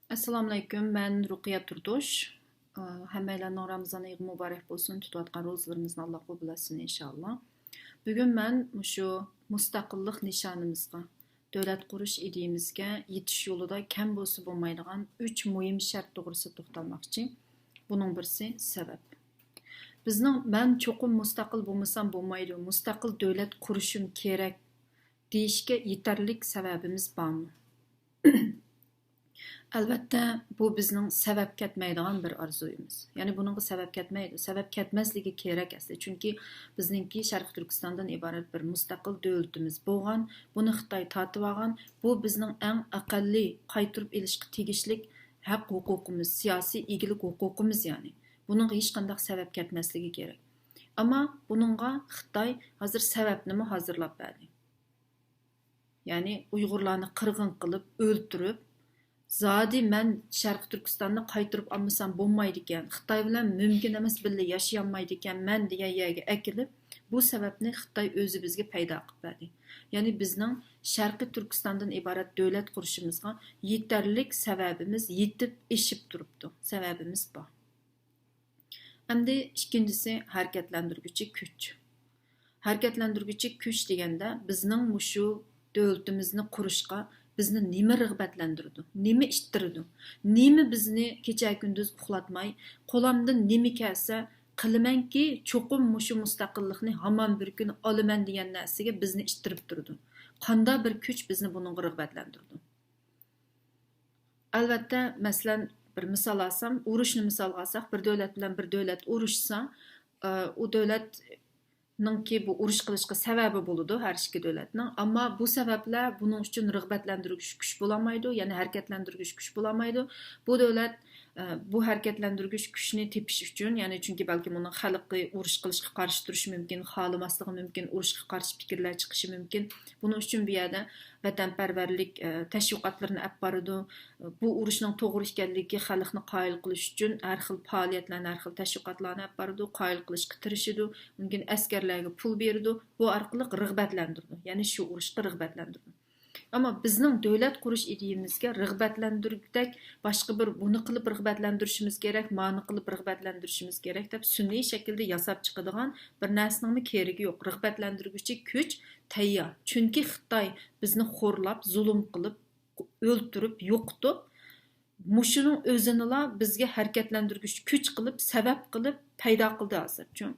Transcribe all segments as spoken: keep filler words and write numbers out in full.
ئەسسالامۇئەلەيكۇم، مەن رۇقىيە تۇردۇش. ئى، ھەممەيلەننىڭ رامىزان ئېيى مۇبارەك بولسۇن، تۇتۇۋاتقان روزىلىرىمىزنى ئاللا قوبۇل ئەتسۇن ئىنشاللا. بۈگۈن مەن مۇشۇ مۇستەقىللىق نىشانىمىزغا، دۆلەت قۇرۇش ئىدىيىمىزگە يېتىش يولىدا كەم بولسا بولمايدىغان ئۈچ مۇھىم شەرت توغرىسىدا توختالماقچى. بۇنىڭ بىرسى سەۋەب. بىزنىڭ مەن چوقۇم مۇستەقىل بولمىسام بولمايدۇ، مۇستەقىل دۆلەت قۇرۇشۇم كېرەك دېيىشكە يېتەرلىك سەۋەبىمىز بارمۇ؟ ئەلۋەتتە، بۇ بىزنىڭ سەۋەب كەتمەيدىغان بىر ئارزۇيىمىز. يەنى بۇنىڭغا سەۋەب كەتمەيدۇ. سەۋەب كەتمەسلىكى كېرەك ئەسلى. چۈنكى بىزنىڭكى شەرقىي تۈركىستاندىن ئىبارەت بىر مۇستەقىل دۆلىتىمىز بولغان، بۇنى خىتاي تارتىۋالغان. بۇ بىزنىڭ ئەڭ ئەقەللىي قايتۇرۇپ ئېلىشقا تېگىشلىك ھەق ھوقۇقىمىز، سىياسىي ئىگىلىك ھوقۇقىمىز يەنى. بۇنىڭغا ھېچقانداق سەۋەب كەتمەسلىكى كېرەك. ئەمما بۇنىڭغا خىتاي ھازىر سەۋەبنىمۇ ھازىرلاپ بەردى. يەنى ئۇيغۇرلارنى قىرغىن قىلىپ، ئۆلتۈرۈپ، زادى مەن شەرقىي تۈركىستاننى قايتۇرۇپ ئالمىسام بولمايدىكەن، خىتاي بىلەن مۇمكىن ئەمەس بىللە ياشىيالمايدىكەنمەن دېگەن يەرگە ئەكېلىپ، بۇ سەۋەبنى خىتاي ئۆزى بىزگە پەيدا قىلىپ بەردى. يەنى بىزنىڭ شەرقىي تۈركىستاندىن ئىبارەت دۆلەت قۇرۇشىمىزغا يېتەرلىك سەۋەبىمىز يېتىپ ئېشىپ تۇرۇپتۇ. سەۋەبىمىز بار. ئەمدى ئىككىنچىسى ھەرىكەتلەندۈرگۈچى كۈچ. ھەرىكەتلەندۈرگۈچى كۈچ دېگەندە بىزنىڭ مۇشۇ دۆلىتىمىزنى قۇرۇشقا بىزنى نېمە رىغبەتلەندۈرىدۇ؟ نېمە ئىتتىرىدۇ؟ نېمە بىزنى كېچە كۈندۈز ئۇخلاتماي، قولامدىن نېمە كەلسە قىلىمەنكى، چوقۇم مۇشۇ مۇستەقىللىقنى ھامان بىر كۈنى ئالىمەن دېگەن نەرسىگە بىزنى ئىتتىرىپ تۇرىدۇ؟ قانداق بىر كۈچ بىزنى بۇنىڭغا رىغبەتلەندۈرىدۇ؟ ئەلۋەتتە، مەسىلەن، بىر مىسال ئالسام، ئۇرۇشنى مىسالغا ئالساق، بىر دۆلەت بىلەن بىر دۆلەت ئۇرۇشسا، ئە، ئۇ دۆلەتنىڭكى بۇ ئۇرۇش قىلىشقا سەۋەبى بولىدۇ ھەر ئىككى دۆلەتنىڭ. ئەمما بۇ سەۋەبلەر بۇنىڭ ئۈچۈن رىغبەتلەندۈرگۈچ كۈچ بولالمايدۇ، يەنى ھەرىكەتلەندۈرگۈچ كۈچ بولالمايدۇ. بۇ دۆلەت، ئە، بۇ ھەرىكەتلەندۈرگۈچ كۈچنى تېپىش ئۈچۈن، يەنى چۈنكى بەلكىم ئۇنىڭ خەلقى ئۇرۇشقا قارشى تۇرۇشى مۇمكىن، خالىماسلىقى مۇمكىن، ئۇرۇشقا قارشى پىكىرلەر چىقىشى مۇمكىن. بۇنىڭ ئۈچۈن بۇ يەردە ۋەتەنپەرۋەرلىك، ئە، تەشۋىقاتلىرىنى ئەپ بارىدۇ. بۇ ئۇرۇشنىڭ توغرا ئىكەنلىكىگە خەلقنى قايىل قىلىش ئۈچۈن ھەر خىل پائالىيەتلەرنى، ھەر خىل تەشۋىقاتلارنى ئەپ بارىدۇ، قايىل قىلىشقا تىرىشىدۇ، مۇمكىن ئەسكەرلەرگە پۇل بېرىدۇ، بۇ ئارقىلىق رىغبەتلەندۈرىدۇ، يەنى شۇ ئۇرۇشقا رىغبەتلەندۈرىدۇ. ئەمما بىزنىڭ دۆلەت قۇرۇش ئىدىيىمىزگە رىغبەتلەندۈرگۈدەك باشقا بىر بۇنى قىلىپ رىغبەتلەندۈرۈشىمىز كېرەك، مانى قىلىپ رىغبەتلەندۈرۈشىمىز كېرەك دەپ سۈنئىي شەكىلدە ياساپ چىقىدىغان بىر نەرسىنىڭمۇ كېرىكى يوق. رىغبەتلەندۈرگۈچى كۈچ تەييار. چۈنكى خىتاي بىزنى خورلاپ، زۇلۇم قىلىپ، ئۆلتۈرۈپ، يوقىتىپ، مۇشۇنىڭ ئۆزىنىلا بىزگە ھەرىكەتلەندۈرگۈچ كۈچ قىلىپ، سەۋەب قىلىپ پەيدا قىلدى ھازىر. چۈن-،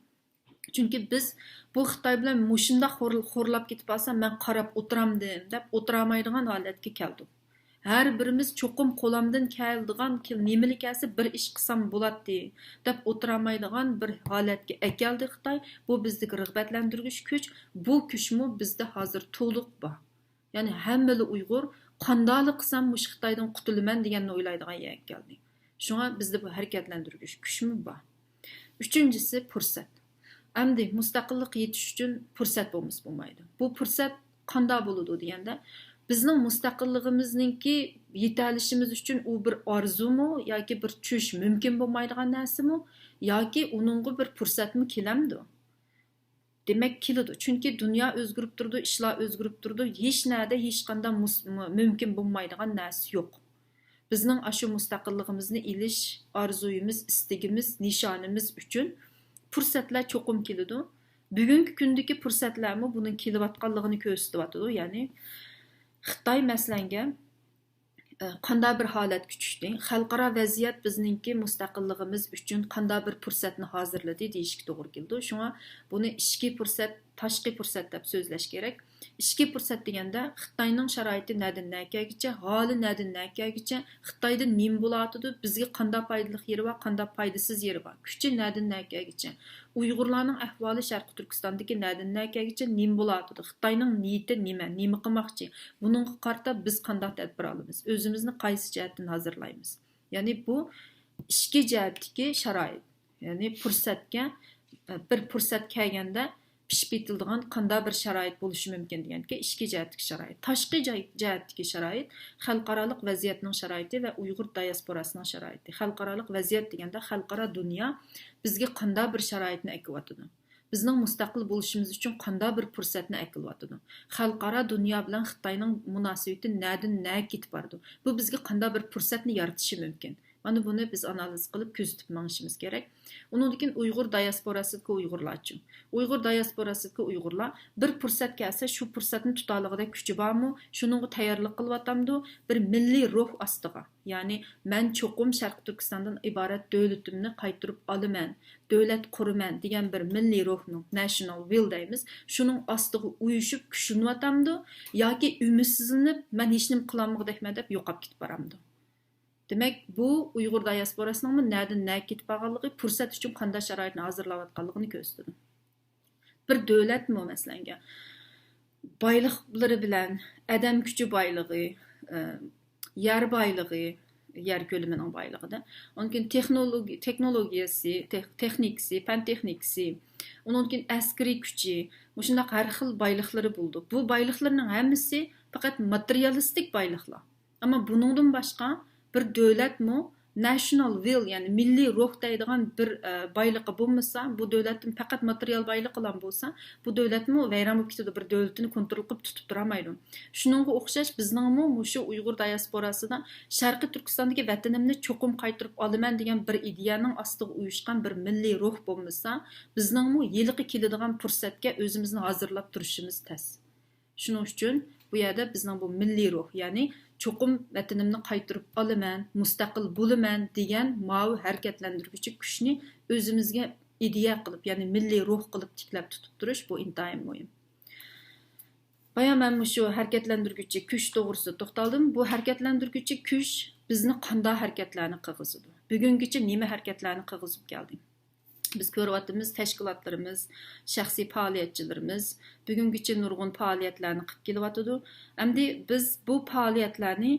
چۈنكى بىز بۇ خىتاي بىلەن مۇشۇنداق خور-، خورلاپ كېتىپ قالسا، مەن قاراپ ئولتۇرامدىم دەپ ئولتۇرالمايدىغان ھالەتكە كەلدۇق. ھەر بىرىمىز چوقۇم قولامدىن كېلىدىغان كېل-، نېمىلا كەلسە بىر ئىش قىلسام بولاتتى دەپ ئولتۇرالمايدىغان بىر ھالەتكە ئەكەلدى خىتاي. بۇ بىزدىكى رىغبەتلەندۈرگۈچ كۈچ، بۇ كۈچمۇ بىزدە ھازىر تولۇق بار. يەنى ھەممىلا ئۇيغۇر قانداقلا قىلسام مۇشۇ خىتايدىن قۇتۇلىمەن دېگەننى ئويلايدىغان يەرگە كەلدى. شۇڭا بىزدە بۇ ھەرىكەتلەندۈرگۈچ كۈچمۇ بار. ئۈچىنچىسى پۇرسەت. ئەمدى مۇستەقىللىق يېتىش ئۈچۈن پۇرسەت بولمىسا بولمايدۇ. بۇ پۇرسەت قانداق بولىدۇ دېگەندە، بىزنىڭ مۇستەقىللىقىمىزنىڭكى يېتەلىشىمىز ئۈچۈن ئۇ بىر ئارزۇمۇ ياكى بىر چۈش مۇمكىن بولمايدىغان نەرسىمۇ ياكى ئۇنىڭغا بىر پۇرسەتمۇ كېلەمدۇ؟ دېمەك، كېلىدۇ. چۈنكى دۇنيا ئۆزگىرىپ تۇرىدۇ، ئىشلار ئۆزگىرىپ تۇرىدۇ. ھېچ نەدە ھېچقانداق مۇس-، مۇ-، مۇمكىن بولمايدىغان نەرسە يوق. بىزنىڭ ئاشۇ مۇستەقىللىقىمىزنى ئېلىش ئارزۇيىمىز، ئىستىكىمىز، نىشانىمىز ئۈچۈن پۇرسەتلەر چوقۇم كېلىدۇ. بۈگۈنكى كۈندىكى پۇرسەتلەرمۇ بۇنىڭ كېلىۋاتقانلىقىنى كۆرسىتىۋاتىدۇ. يەنى خىتاي، مەسىلەنگە، ئە، قانداق بىر ھالەتكە چۈشتى؟ خەلقئارا ۋەزىيەت بىزنىڭكى مۇستەقىللىقىمىز ئۈچۈن قانداق بىر پۇرسەتنى ھازىرلىدى دېيىشكە توغرا كېلىدۇ. شۇڭا بۇنى ئىچكى پۇرسەت، تاشقى پۇرسەت دەپ سۆزلەش كېرەك. ئىچكى پۇرسەت دېگەندە، خىتاينىڭ شارائىتى نەدىن نەگىچە، ھالى نەدىن نەگىچە، خىتايدا نېمە بولۇۋاتىدۇ، بىزگە قانداق پايدىلىق يېرى بار، قانداق پايدىسىز يېرى بار، كۈچى نەدىن نەگىچە، ئۇيغۇرلارنىڭ ئەھۋالى شەرقىي تۈركىستاندىكى نەدىن نەگىچە نېمە بولۇۋاتىدۇ، خىتاينىڭ نىيىتى نېمە، نېمە قىلماقچى، بۇنىڭغا قارىتا بىز قانداق تەدبىر ئالىمىز، ئۆزىمىزنى قايسى جەھەتتىن ھازىرلايمىز؟ يەنى بۇ ئىچكى جەھەتتىكى شارائىت، يەنى پۇرسەتكە، بىر پۇرسەت كەلگەندە پىشىپ يېتىلىدىغان قانداق بىر شارائىت بولۇشى مۇمكىن دېگەنكى ئىچكى جەھەتتىكى شارائىت. تاشقى جاي-، جەھەتتىكى شارائىت خەلقئارالىق ۋەزىيەتنىڭ شارائىتى ۋە ئۇيغۇر دىياسپوراسىنىڭ شارائىتى. خەلقئارالىق ۋەزىيەت دېگەندە خەلقئارا دۇنيا بىزگە قانداق بىر شارائىتنى ئەكىۋاتىدۇ؟ بىزنىڭ مۇستەقىل بولۇشىمىز ئۈچۈن قانداق بىر پۇرسەتنى ئەكېلىۋاتىدۇ؟ خەلقئارا دۇنيا بىلەن خىتاينىڭ مۇناسىۋىتى نەدىن نەگە كېتىپ بارىدۇ؟ بۇ بىزگە قانداق بىر پۇرسەتنى يارىتىشى مۇمكىن؟ مانا بۇنى بىز ئانالىز قىلىپ كۆزىتىپ مېڭىشىمىز كېرەك. ئۇنىڭدىن كېيىن ئۇيغۇر دىياسپوراسىدىكى ئۇيغۇرلارچۇ؟ ئۇيغۇر دىياسپوراسىدىكى ئۇيغۇرلار بىر پۇرسەت كەلسە، شۇ پۇرسەتنى تۇتالىغۇدەك كۈچى بارمۇ؟ شۇنىڭغا تەييارلىق قىلىۋاتامدۇ؟ بىر مىللىي روھ ئاستىغا، يەنى مەن چوقۇم شەرقىي تۈركىستاندىن ئىبارەت دۆلىتىمنى قايتۇرۇپ ئالىمەن، دۆلەت قۇرىمەن دېگەن بىر مىللىي روھنىڭ، نەشنال ۋىل دەيمىز، شۇنىڭ ئاستىغا ئۇيۇشۇپ كۈچلىنىۋاتامدۇ ياكى ئۈمىدسىزلىنىپ، مەن ھېچنېمە قىلالمىغۇدەكمەن دەپ يوقاپ كېتىپ بارامدۇ؟ دېمەك، بۇ ئۇيغۇر دىياسپوراسىنىڭمۇ نەدىن نەگە كېتىپ بارغانلىقى، پۇرسەت ئۈچۈن قانداق شارائىتنى ھازىرلاۋاتقانلىقىنى كۆرسىتىدۇ. بىر دۆلەتمۇ، مەسىلەنگە، بايلىقلىرى بىلەن، ئادەم كۈچى بايلىقى، ئە، يەر بايلىقى، يەر كۆلىمىنىڭ بايلىقىدا، ئاندىن كېيىن تېخنولوگىيە، تېخنولوگىيەسى، تېخ-، تېخنىكىسى، پەن تېخنىكىسى، ئۇنىڭدىن كېيىن ئەسكىرىي كۈچى، مۇشۇنداق ھەر خىل بايلىقلىرى بولىدۇ. بۇ بايلىقلىرىنىڭ ھەممىسى پەقەت ماتېرىيالىستىك بايلىقلار. ئەمما بۇنىڭدىن باشقا بىر دۆلەتمۇ، نەشنال ۋىل، يەنى مىللىي روھ دەيدىغان بىر، ئە، بايلىقى بولمىسا، بۇ دۆلەتتىن پەقەت ماتېرىيال بايلىقىلا بولسا، بۇ دۆلەتمۇ ۋەيران بولۇپ كېتىدۇ، بىر دۆلىتىنى كونترول قىلىپ تۇتۇپ تۇرالمايدۇ. شۇنىڭغا ئوخشاش بىزنىڭمۇ مۇشۇ ئۇيغۇر دىياسپوراسىدا شەرقىي تۈركىستاندىكى ۋەتىنىمنى چوقۇم قايتۇرۇپ ئالىمەن دېگەن بىر ئىدىيەنىڭ ئاستىغا ئۇيۇشقان بىر مىللىي روھ بولمىسا، بىزنىڭمۇ ھېلىقى كېلىدىغان پۇرسەتكە ئۆزىمىزنى ھازىرلاپ تۇرۇشىمىز تەس. شۇنىڭ ئۈچۈن بۇ يەردە بىزنىڭ بۇ مىللىي روھ، يەنى چوقۇم ۋەتىنىمنى قايتۇرۇپ ئالىمەن، مۇستەقىل بولىمەن دېگەن ماۋۇ ھەرىكەتلەندۈرگۈچى كۈچنى ئۆزىمىزگە ئىدىيە قىلىپ، يەنى مىللىي روھ قىلىپ تىكلەپ تۇتۇپ تۇرۇش، بۇ ئىنتايىن مۇھىم. بايا مەن مۇشۇ ھەرىكەتلەندۈرگۈچى كۈچ توغرىسىدا توختالدىم. بۇ ھەرىكەتلەندۈرگۈچى كۈچ بىزنى قانداق ھەرىكەتلەرنى قىلغۇزىدۇ؟ بۈگۈنگىچە نېمە ھەرىكەتلەرنى قىلغۇزۇپ كەلدى؟ بىز كۆرۈۋاتىمىز، تەشكىلاتلىرىمىز، شەخسىي پائالىيەتچىلىرىمىز بۈگۈنگىچە نۇرغۇن پائالىيەتلەرنى قىلىپ كېلىۋاتىدۇ. ئەمدى بىز بۇ پائالىيەتلەرنى،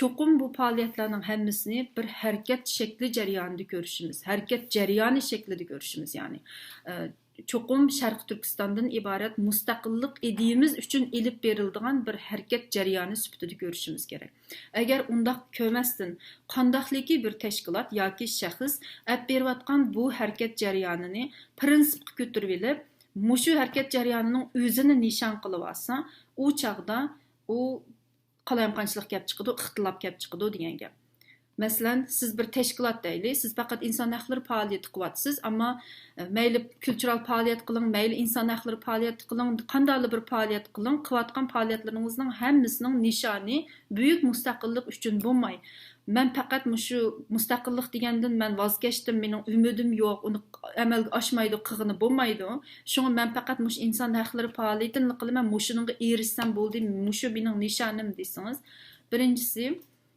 چوقۇم بۇ پائالىيەتلەرنىڭ ھەممىسىنى بىر ھەرىكەت شەكلى جەريانىدا كۆرۈشىمىز، ھەرىكەت جەريانى شەكلىدە كۆرۈشىمىز، يەنى، ئە، چوقۇم شەرقىي تۈركىستاندىن ئىبارەت مۇستەقىللىق ئىدىيىمىز ئۈچۈن ئېلىپ بېرىلىدىغان بىر ھەرىكەت جەريانى سۈپىتىدە كۆرۈشىمىز كېرەك. ئەگەر ئۇنداق كۆرمەستىن، قانداقلىكى بىر تەشكىلات ياكى شەخس ئەپ بېرىۋاتقان بۇ ھەرىكەت جەريانىنى پىرىنسىپقا كۆتۈرۈۋېلىپ، مۇشۇ ھەرىكەت جەريانىنىڭ ئۆزىنى نىشان قىلىۋالسا، ئۇ چاغدا ئۇ قالايمىقانچىلىق كەپ چىقىدۇ، ئىختىلاپ كەپ چىقىدۇ دېگەن گەپ. مەسىلەن، سىز بىر تەشكىلات دەيلى، سىز پەقەت ئىنسان ھەقلىرى پائالىيىتى قىلىۋاتىسىز، ئەمما، ئە، مەيلى كۈلتۈرال پائالىيەت قىلىڭ، مەيلى ئىنسان ھەقلىرى پائالىيەت قىلىڭ، قانداقلا بىر پائالىيەت قىلىڭ، قىلىۋاتقان پائالىيەتلىرىڭىزنىڭ ھەممىسىنىڭ نىشانى بۈيۈك مۇستەقىللىق ئۈچۈن بولماي، مەن پەقەت مۇشۇ مۇستەقىللىق دېگەندىن مەن ۋاز كەچتىم، مېنىڭ ئۈمىدىم يوق، ئۇنى ئەمەلگە ئاشمايدۇ، قىلغىنى بولمايدۇ. شۇڭا مەن پەقەت مۇشۇ ئىنسان ھەقلىرى پائالىيىتىنىلا قىلىمەن، مۇشۇنىڭغا ئېرىشسەم بولدى، مۇشۇ مېنىڭ نىشانىم دېسىڭىز، بىرىنچىسى،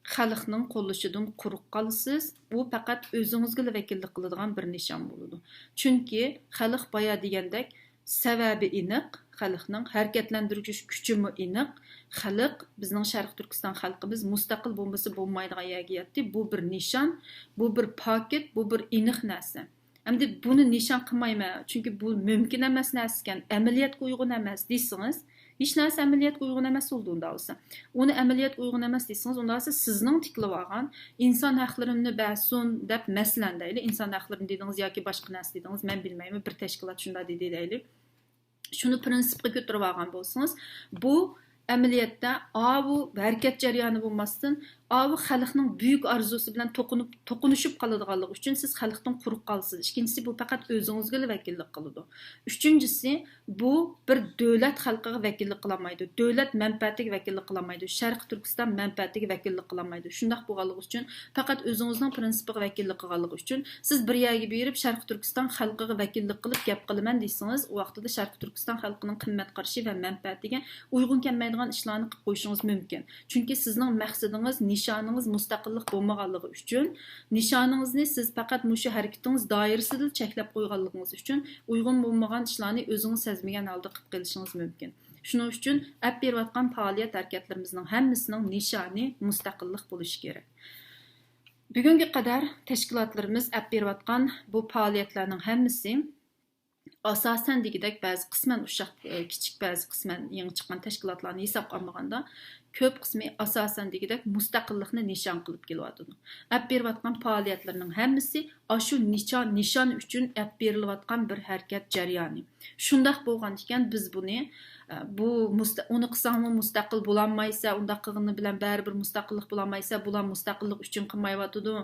خەلقنىڭ قوللىشىدىن قۇرۇق قالىسىز. بۇ پەقەت ئۆزىڭىزگىلا ۋەكىللىك قىلىدىغان بىر نىشان بولىدۇ. چۈنكى خەلق بايا دېگەندەك، سەۋەبى ئېنىق، خەلقنىڭ ھەرىكەتلەندۈرگۈچ كۈچىمۇ ئېنىق. خەلق، بىزنىڭ شەرقىي تۈركىستان خەلقىمىز مۇستەقىل بولمىسا بولمايدىغان يەرگە يەتتى. بۇ بىر نىشان، بۇ بىر پاكىت، بۇ بىر ئېنىق نەرسە. ئەمدى بۇنى نىشان قىلمايمەن، چۈنكى بۇ مۇمكىن ئەمەس نەرسىكەن، ئەمەلىيەتكە ئۇيغۇن ئەمەس دېسىڭىز، ھېچ نەرسە ئەمەلىيەتكە ئۇيغۇن ئەمەس بولىدۇ ئۇنداق بولسا. ئۇنى ئەمەلىيەتكە ئۇيغۇن ئەمەس دېسىڭىز، ئۇنداق بولسا سىزنىڭ تىكلىۋالغان ئىنسان ھەقلىرىمنى بەرسۇن دەپ، مەسىلەن دەيلى، ئىنسان ھەقلىرىنى دېدىڭىز ياكى باشقا نەرسە دېدىڭىز، مەن بىلمەيمەن، بىر تەشكىلات شۇنداق دېدى دەيلى. شۇنى پرىنسىپقا كۆتۈرۈۋالغان بولسىڭىز، بۇ ئەمەلىيەتتە ئاۋۇ ھەرىكەت جەريانى بولماستىن، ئاۋۇ خەلقنىڭ بۈيۈك ئارزۇسى بىلەن توقۇنۇپ، توقۇنۇشۇپ قالىدىغانلىقى ئۈچۈن سىز خەلقتىن قۇرۇق قالىسىز. ئىككىنچىسى، بۇ پەقەت ئۆزىڭىزگىلا ۋەكىللىك قىلىدۇ. ئۈچىنچىسى، بۇ بىر دۆلەت خەلقىگە ۋەكىللىك قىلالمايدۇ، دۆلەت مەنپەئەتىگە ۋەكىللىك قىلالمايدۇ، شەرقىي تۈركىستان مەنپەئەتىگە ۋەكىللىك قىلالمايدۇ. شۇنداق بولغانلىقى ئۈچۈن پەقەت ئۆزىڭىزنىڭ پرىنسىپىغا ۋەكىللىك قىلغانلىقى ئۈچۈن سىز بىر يەرگە بېرىپ شەرقىي تۈركىستان خەلقىگە ۋەكىللىك قىلىپ گەپ قىلىمەن دېسىڭىز، ئۇ ۋاقتىدا شەرقىي تۈركىستان خەلقىنىڭ قىممەت قارىشى ۋە مەنپەئەتىگە ئۇيغۇن كەلمەيدىغان ئىشلارنى قىلىپ قويۇشىڭىز مۇمكىن. چۈنكى سىزنىڭ مەقسىتىڭىز، نىشانىڭىز مۇستەقىللىق بولمىغانلىقى ئۈچۈن، نىشانىڭىزنى سىز پەقەت مۇشۇ ھەرىكىتىڭىز دائىرىسىدىلا چەكلەپ قويغانلىقىڭىز ئۈچۈن ئۇيغۇن بولمىغان ئىشلارنى ئۆزىڭىز سەزمىگەن ھالدا قىلىپ قېلىشىڭىز مۇمكىن. شۇنىڭ ئۈچۈن ئەپ بېرىۋاتقان پائالىيەت ھەرىكەتلىرىمىزنىڭ ھەممىسىنىڭ نىشانى مۇستەقىللىق بولۇشى كېرەك. بۈگۈنگە قەدەر تەشكىلاتلىرىمىز ئەپ بېرىۋاتقان بۇ پائالىيەتلەرنىڭ ھەممىسى ئاساسەن دېگۈدەك بەزى قىسمەن ئۇششاق، ئە، كىچىك، بەزى قىسمەن يېڭى چىققان تەشكىلاتلارنى ھېسابقا ئالمىغاندا، كۆپ قىسمى ئاساسەن دېگۈدەك مۇستەقىللىقنى نىشان قىلىپ كېلىۋاتىدۇ. ئەپ بېرىۋاتقان پائالىيەتلىرىنىڭ ھەممىسى ئاشۇ نىشان، نىشان ئۈچۈن ئەپ بېرىلىۋاتقان بىر ھەرىكەت جەريانى. شۇنداق بولغان ئىكەن، بىز بۇنى، ئە، بۇ مۇستە-، ئۇنى قىلساڭمۇ مۇستەقىل بولالمايسەن، ئۇنداق قىلغىنى بىلەن بەرىبىر مۇستەقىللىق بولالمايسەن، بۇلار مۇستەقىللىق ئۈچۈن قىلمايۋاتىدۇ،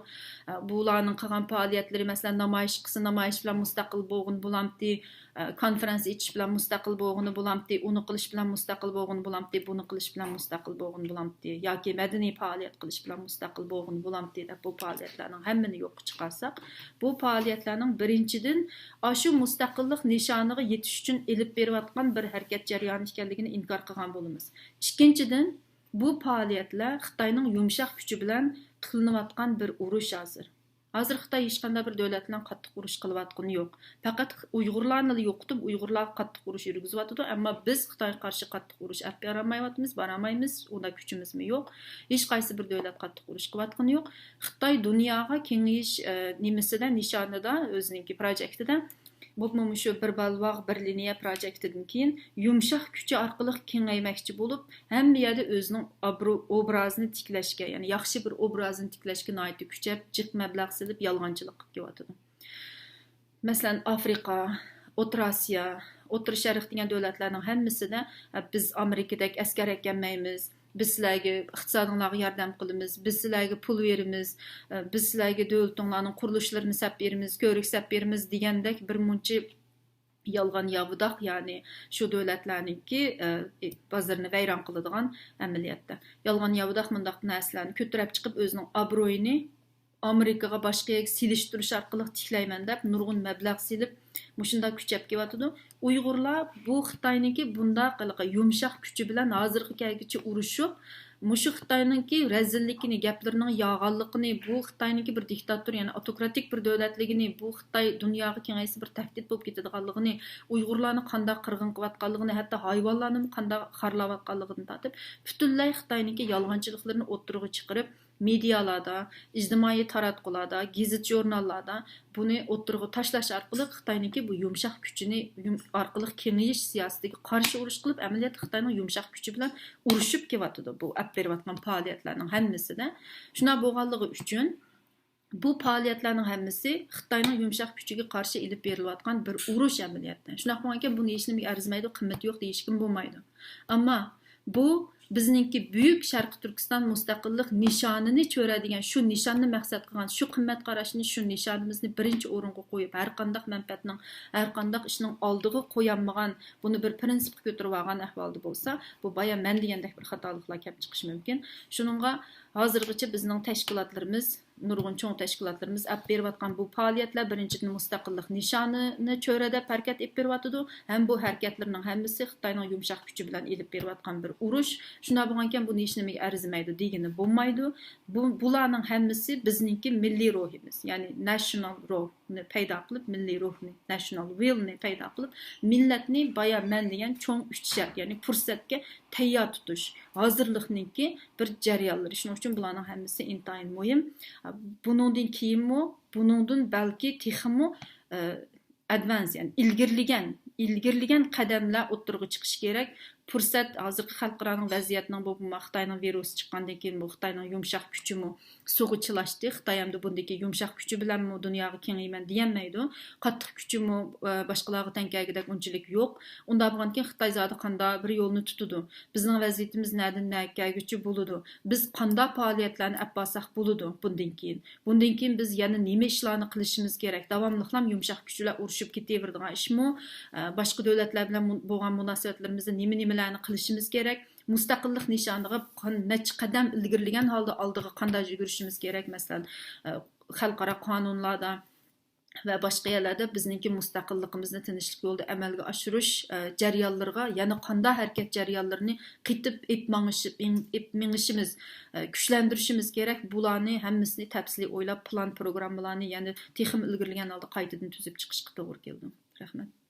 ئە، بۇلارنىڭ قىلغان پائالىيەتلىرى، مەسىلەن، نامايىش قىلسا، نامايىش بىلەن مۇستەقىل بولغىنى بولامتى، ئە، كونفېرانس ئېچىش بىلەن مۇستەقىل بولغىنى بولامتى، ئۇنى قىلىش بىلەن مۇستەقىل بولغىنى بولامتى، بۇنى قىلىش بىلەن مۇستەقىل بولغىنى بولامتى، ياكى مەدەنىي پائالىيەت قىلىش بىلەن مۇستەقىل بولغىنى بولامتى دەپ، بۇ پائالىيەتلەرنىڭ ھەممىنى يوققا چىقارساق، بۇ پائالىيەتلەرنىڭ بىرىنچىدىن، ئاشۇ مۇستەقىللىق نىشانىغا يېتىش ئۈچۈن ئېلىپ بېرىۋاتقان بىر ھەرىكەت جەريانى ئىكەنلىكىنى ئىنكار قىلغان بولىمىز. ئىككىنچىدىن، بۇ پائالىيەتلەر خىتاينىڭ يۇمشاق كۈچى بىلەن قىلىنىۋاتقان بىر ئۇرۇش ھازىر. ھازىر خىتاي ھېچقانداق بىر دۆلەت بىلەن قاتتىق ئۇرۇش قىلىۋاتقىنى يوق. پەقەت ئۇيغۇرلارنىلا يوقىتىپ، ئۇيغۇرلارغا قاتتىق ئۇرۇش يۈرگۈزۈۋاتىدۇ، ئەمما بىز خىتايغا قارشى قاتتىق ئۇرۇش ئەپ بېرەلمەيۋاتىمىز، بارالمايمىز، ئۇنداق كۈچىمىزمۇ يوق. ھېچقايسى بىر دۆلەت قاتتىق ئۇرۇش قىلىۋاتقىنى يوق. خىتاي دۇنياغا كېڭىيىش، ئە، نېمىسىدە، نىشانىدا، ئۆزىنىڭكى پروجېكتىدە، بولۇپمۇ مۇشۇ بىر بەلباغ، بىر لىنىيە پروجېكتىدىن كېيىن يۇمشاق كۈچى ئارقىلىق كېڭەيمەكچى بولۇپ، ھەممە يەردە ئۆزىنىڭ ئابرو-، ئوبرازىنى تىكلەشكە، يەنى ياخشى بىر ئوبرازىنى تىكلەشكە ناھايىتى كۈچەپ، جىق مەبلەغ سېلىپ، يالغانچىلىق قىلىپ كېلىۋاتىدۇ. مەسىلەن، ئافرىقا، ئوتتۇرا ئاسىيا، ئوتتۇرا شەرق دېگەن دۆلەتلەرنىڭ ھەممىسىدە، ئە، بىز ئامېرىكىدەك ئەسكەر ئەكەلمەيمىز، بىز سىلەرگە ئىقتىسادىڭلارغا ياردەم قىلىمىز، بىز سىلەرگە پۇل بېرىمىز، ئە، بىز سىلەرگە دۆلىتىڭلارنىڭ قۇرۇلۇشلىرىنى سەپ بېرىمىز، كۆۋرۈك سەپ بېرىمىز دېگەندەك بىر مۇنچە يالغان ياۋىداق، يەنى شۇ دۆلەتلەرنىڭكى، ئە، بازىرىنى ۋەيران قىلىدىغان ئەمەلىيەتتە. يالغان ياۋىداق مۇنداق نەرسىلەرنى كۆتۈرۈپ چىقىپ، ئۆزىنىڭ ئابرۇيىنى ئامېرىكىغا، باشقا يەرگە سېلىشتۇرۇش ئارقىلىق تىكلەيمەن دەپ، نۇرغۇن مەبلەغ سېلىپ، مۇشۇنداق كۈچەپ كېلىۋاتىدۇ. ئۇيغۇرلار بۇ خىتاينىڭكى بۇنداق ھېلىقى يۇمشاق كۈچى بىلەن ھازىرغا كەلگۈچە ئۇرۇشۇپ، مۇشۇ خىتاينىڭكى رەزىللىكىنى، گەپلىرىنىڭ يالغانلىقىنى، بۇ خىتاينىڭكى بىر دىكتاتور، يەنى ئاوتوكراتىك بىر دۆلەتلىكىنى، بۇ خىتاي دۇنياغا كېڭەيسە بىر تەھدىت بولۇپ كېتىدىغانلىقىنى، ئۇيغۇرلارنى قانداق قىرغىن قىلىۋاتقانلىقىنى، ھەتتا ھايۋانلارنىمۇ قانداق خارلاۋاتقانلىقىدىن تارتىپ، پۈتۈنلەي خىتاينىڭكى يالغانچىلىقلىرىنى ئوتتۇرىغا چىقىرىپ، مېدىيالاردا، ئىجتىمائىي تاراتقۇلاردا، گېزىت-ژۇرناللاردا بۇنى ئوتتۇرىغا تاشلاش ئارقىلىق خىتاينىڭكى بۇ يۇمشاق كۈچىنى يۇم-، ئارقىلىق كېڭىيىش سىياسىتىگە قارشى ئۇرۇش قىلىپ، ئەمەلىيەتتە خىتاينىڭ يۇمشاق كۈچى بىلەن ئۇرۇشۇپ كېلىۋاتىدۇ بۇ ئەپ بېرىۋاتقان پائالىيەتلەرنىڭ ھەممىسىدە. شۇنداق بولغانلىقى ئۈچۈن، بۇ پائالىيەتلەرنىڭ ھەممىسى خىتاينىڭ يۇمشاق كۈچىگە قارشى ئېلىپ بېرىلىۋاتقان بىر ئۇرۇش ئەمەلىيەتتە. شۇنداق بولغانكەن، بۇنى ھېچنېمىگە ئەرزىمەيدۇ، قىممىتى يوق دېيىشكىمۇ بولمايدۇ. ئەمما بۇ بىزنىڭكى بۈيۈك شەرقىي تۈركىستان مۇستەقىللىق نىشانىنى چۆرە دېگەن، شۇ نىشاننى مەقسەت قىلغان، شۇ قىممەت قاراشنى، شۇ نىشانىمىزنى بىرىنچى ئورۇنغا قويۇپ، ھەرقانداق مەنپەئەتنىڭ، ھەرقانداق ئىشنىڭ ئالدىغا قويالمىغان، بۇنى بىر پىرىنسىپقا كۆتۈرۈۋالغان ئەھۋالدا بولسا، بۇ بايا مەن دېگەندەك بىر خاتالىقلار كەپ چىقىشى مۇمكىن. شۇنىڭغا ھازىرغىچە بىزنىڭ تەشكىلاتلىرىمىز، نۇرغۇن چوڭ تەشكىلاتلىرىمىز ئەپ بېرىۋاتقان بۇ پائالىيەتلەر، بىرىنچىدىن، مۇستەقىللىق نىشانىنى چۆرە دەپ ھەرىكەت ئېلىپ بېرىۋاتىدۇ، ھەم بۇ ھەرىكەتلىرىنىڭ ھەممىسى خىتاينىڭ يۇمشاق كۈچى بىلەن ئېلىپ بېرىۋاتقان بىر ئۇرۇش. شۇنداق بولغانىكەن، بۇنى ھېچنېمىگە ئەرزىمەيدۇ دېگىلى بولمايدۇ. بۇ، بۇلارنىڭ ھەممىسى بىزنىڭكى مىللىي روھىمىز، يەنى نەشنال روھنى پەيدا قىلىپ، مىللىي روھنى، نەشنال ۋىلنى پەيدا قىلىپ، مىللەتنى بايا مەن دېگەن چوڭ ئۈچ شەرت، يەنى پۇرسەتكە تەييار تۇتۇش، ھازىرلىقنىڭكى بىر جەريانلىرى. شۇنىڭ ئۈچۈن بۇلارنىڭ ھەممىسى ئىنتايىن مۇھىم. بۇنىڭدىن كېيىنمۇ، بۇنىڭدىن بەلكى تېخىمۇ، ئە، ئادۋانس، يەنى ئىلگىرىلىگەن، ئىلگىرىلىگەن قەدەملەر ئوتتۇرىغا چىقىشى كېرەك. پۇرسەت، ھازىرقى خەلقئارانىڭ ۋەزىيەتنىڭ بۇ، بۇ خىتاينىڭ ۋىرۇسى چىققاندىن كېيىن بۇ خىتاينىڭ يۇمشاق كۈچىمۇ سۇغا چىلاشتى. خىتاي ئەمدى بۇندىكى يۇمشاق كۈچى بىلەنمۇ دۇنياغا كېڭىيىمەن دېيەلمەيدۇ. قاتتىق كۈچىمۇ، ئە، باشقىلارغا تەڭ كەلگۈدەك ئۇنچىلىك يوق. ئۇنداق بولغاندىكىن خىتاي زادى قانداق بىر يولنى تۇتىدۇ؟ بىزنىڭ ۋەزىيىتىمىز نەدىن نەگە كەلگۈچە بولىدۇ؟ بىز قانداق پائالىيەتلەرنى ئەپ بارساق بولىدۇ بۇندىن كېيىن؟ بۇندىن كېيىن بىز يەنە نېمە ئىشلارنى قىلىشىمىز كېرەك؟ داۋاملىقلام يۇمشاق كۈچ بىلەن ئۇرۇشۇپ كېتىۋېرىدىغان ئىشمۇ، ئە، باشقا دۆلەتلەر بىلەن مۇ-، بولغان مۇناسىۋەتلىرىمىزدە نېمە، نېمىلەرنى قىلىشىمىز كېرەك؟ مۇستەقىللىق نىشانىغا قان-، نەچچە قەدەم ئىلگىرىلىگەن ھالدا ئالدىغا قانداق يۈگۈرۈشىمىز كېرەك؟ مەسىلەن، ئە، خەلقئارا قانۇنلاردا ۋە باشقا يەرلەردە بىزنىڭكى مۇستەقىللىقىمىزنى تىنچلىق يولىدا ئەمەلگە ئاشۇرۇش، ئە، جەريانلىرىغا يەنە قانداق ھەرىكەت جەريانلىرىنى قېتىپ ئېلىپ مېڭىشىپ، ئېڭ-، ئېلىپ مېڭىشىمىز، ئە، كۈچلەندۈرۈشىمىز كېرەك. بۇلارنى ھەممىسىنى تەپسىلىي ئويلاپ، پىلان، پروگراممىلارنى يەنە تېخىمۇ ئىلگىرىلىگەن ھالدا قايتىدىن تۈزۈپ چىقىشقا توغرا كېلىدۇ. رەھمەت.